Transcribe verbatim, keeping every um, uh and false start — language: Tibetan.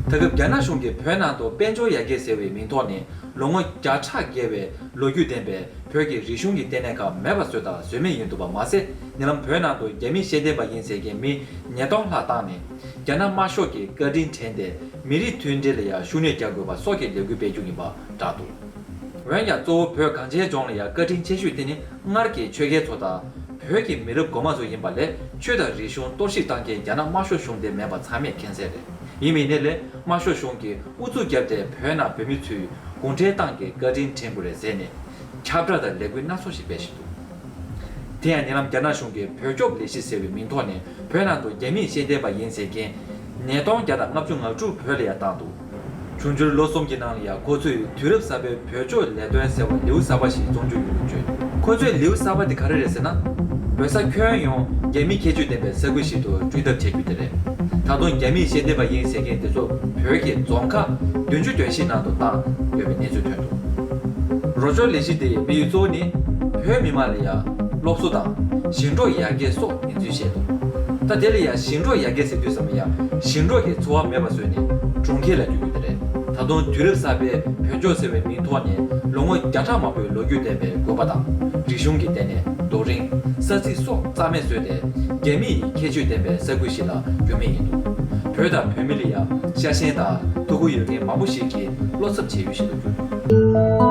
ད་སྐབས་རྒྱ་ནག་གཞུང་གིས་བོད་ནང་དུ་དཔལ་འབྱོར་ཡར་རྒྱས་ཟེར་བའི་མིང་ཐོག་ནས་ལོ་ངོ་བརྒྱ་ཕྲག་བརྒལ་བའི་ལོ་རྒྱུས་ལྡན་པའི་བོད་ཀྱི་རིག་གཞུང་གི་ལྟེ་གནས་ཁག་མེད་པ་བཟོས་དང་བཟོ་མུས་ཡིན་འདུག་པ་མ་ཟད། ཉེ་ལམ་བོད་ནང་དུ་རྒྱ་མིས་ཤེས་ལྡན་པ་ཡིན་ཟེར་མཁན་མི་ཉིས་སྟོང་ལྷག་བཏང་ནས་རྒྱ་ནག་དམར་ཤོག་གི་བཀའ་དྲིན་དྲན་ཏེ་མི་རིགས་མཐུན་སྒྲིལ་ལ་ཡང་ཤུགས་སྣོན་རྒྱག་དགོས་པ་སོགས་ཀྱི་ལས་འགུལ་སྤེལ་རྒྱུ་ཡིན་པ་བསྒྲགས་འདུག་འོན་ཀྱང་གཙོ་བོ་བོད་གངས་ཅན་ལྗོངས་ལ་ཡང་བཀའ་དྲིན་ཆེ་ཤོས་དེ་ནི་སྔར་གྱི་ཆོས་རྒྱལ་ཚོ་དང་བོད་ཀྱི་མི་རབས་གོང་མ་ཚོ་ཡིན་པ་ལས། ཆོས་དང་རིག་གཞུང་གཏོར་བཤིག་བཏང་མཁན་རྒྱ་ནག་དམར་ཤོག་གཞུང་དེ་མིན་པ་ཚང་མས་མཁྱེན་གསལ་རེད། ཡིན་མིན་ནའི་ལས་དམར་ཤོག་གཞུང་གིས་ཨུ་ཚུགས་བརྒྱབ་སྟེ་བོད་ནང་བོད་མི་ཚོས་གུང་ཁྲན་ཏང་གི་བཀའ་དྲིན་དྲན་དགོས་རེད་ཟེར་ནས་ཁྱབ་བསྒྲགས་དང་ལས་འགུལ་སྣ་ཚོགས་ཤིག་སྤེལ་བཞིན་འདུག་དེ་ཡང་ཉེ་ལམ་རྒྱ་ནག་གཞུང་གིས་བོད་སྐྱོབ་ལས་གཞི་ཟེར་བའི་མིང་ཐོག་ནས་བོད་ནང་དུ་རྒྱ་མིས་ཤེས་ལྡན་པ་ཡིན་ཟེར་མཁན་ཉིས་སྟོང་བརྒྱ་དང་ལྔ་བཅུ་ང་དྲུག་བོད་ལ་ཡར་བཏང་འདུག་འབྱུང་འགྱུར་ལོ་གསུམ་གྱི་ནང་ལ་ཡང་ཁོ་ཚོས་དུས་རབས་གསར་པའི་བོད་སྐྱོབ་ལས་དོན་ཟེར་བ་ལེའུ་གསར་པ་ཞིག་རྩོམ་རྒྱུ་ཡིན་ལུགས་བརྗོད། ཁོ་ཚོའི་ལེའུ་གསར་པ་དེ་ག་རེ་རེད་ཟེར་ན། བོད་ས་ཁྱོན་ཡོངས་རྒྱ་མིའི་ཁྱད་ཆོས་ལྡན་པའི་ས་ཁུལ་ཞིག་ཏུ་བསྐྲུན་ཐབས་བྱེད་རྒྱུ་དེ་རེད། ད་དུང་རྒྱ་མིས་ཤེས་ལྡན་པ་ཡིན་ཟེར་མཁན་དེ་ཚོ་བོད་ཀྱི་རྫོང་ཁག་བདུན་ཅུ་དོན་བཞི་ནང་དུ་བཏང་ཡོད་པའི་གནས་ཚུལ་ཐོན་འདུག་རོགས་སྐྱོར་ལས་གཞི་དེའི་དམིགས་ཡུལ་གཙོ་བོ་ནི་བོད་མི་མང་ལ་ཡང་སློབ་གསོ་དང་ཞིང་འབྲོག་ཡར་རྒྱས་སོགས་ཡིན་ཚུལ་བཤད་འདུག་ད་དེ་ལ་ཡང་ཞིང་འབྲོག་ཡར་རྒྱས་ཟེར་དུས་ཙམ་ལ་ཡང་ཞིང་འབྲོག་གི་འཚོ་བ་མེད་པ་བཟོས་ནས་གྲོང་ཁྱེར་ལ་བསྒྱུར་རྒྱུ་དེ་རེད། ད་དུང་དུས་རབས་གསར་པའི་བོད་སྐྱོབ་ཟེར་བའི་མིང་ཐོག་ནས་ལོ་ངོ་བརྒྱ་ཕྲག་མང་པོའི་ལོ་རྒྱུས་ལྡན་པའི་དགོན་པ་དང་རིག་གཞུང་གི་ལྟེ་གནས་རྡོ་རིང་ས་ཚིགས་སོགས་རྩ་མེད་བཟོས་ཏེ་རྒྱ་མི་ཡི་ཁྱད་ཆོས་ལྡན་པའི་ས་ཁུལ་ཞིག་ལ་བསྒྱུར་མུས་ཡིན་འདུག་བོད་དང་བོད་མི་ལ་ཡང་ཤ་ཞེན་དང་ཐུགས་ཁུར་ཡོད་མཁན་མང་པོ་ཞིག་གིས་བློ་འཚབ་བྱེད་ཡུལ་ཞིག་ཏུ་གྱུར་འདུག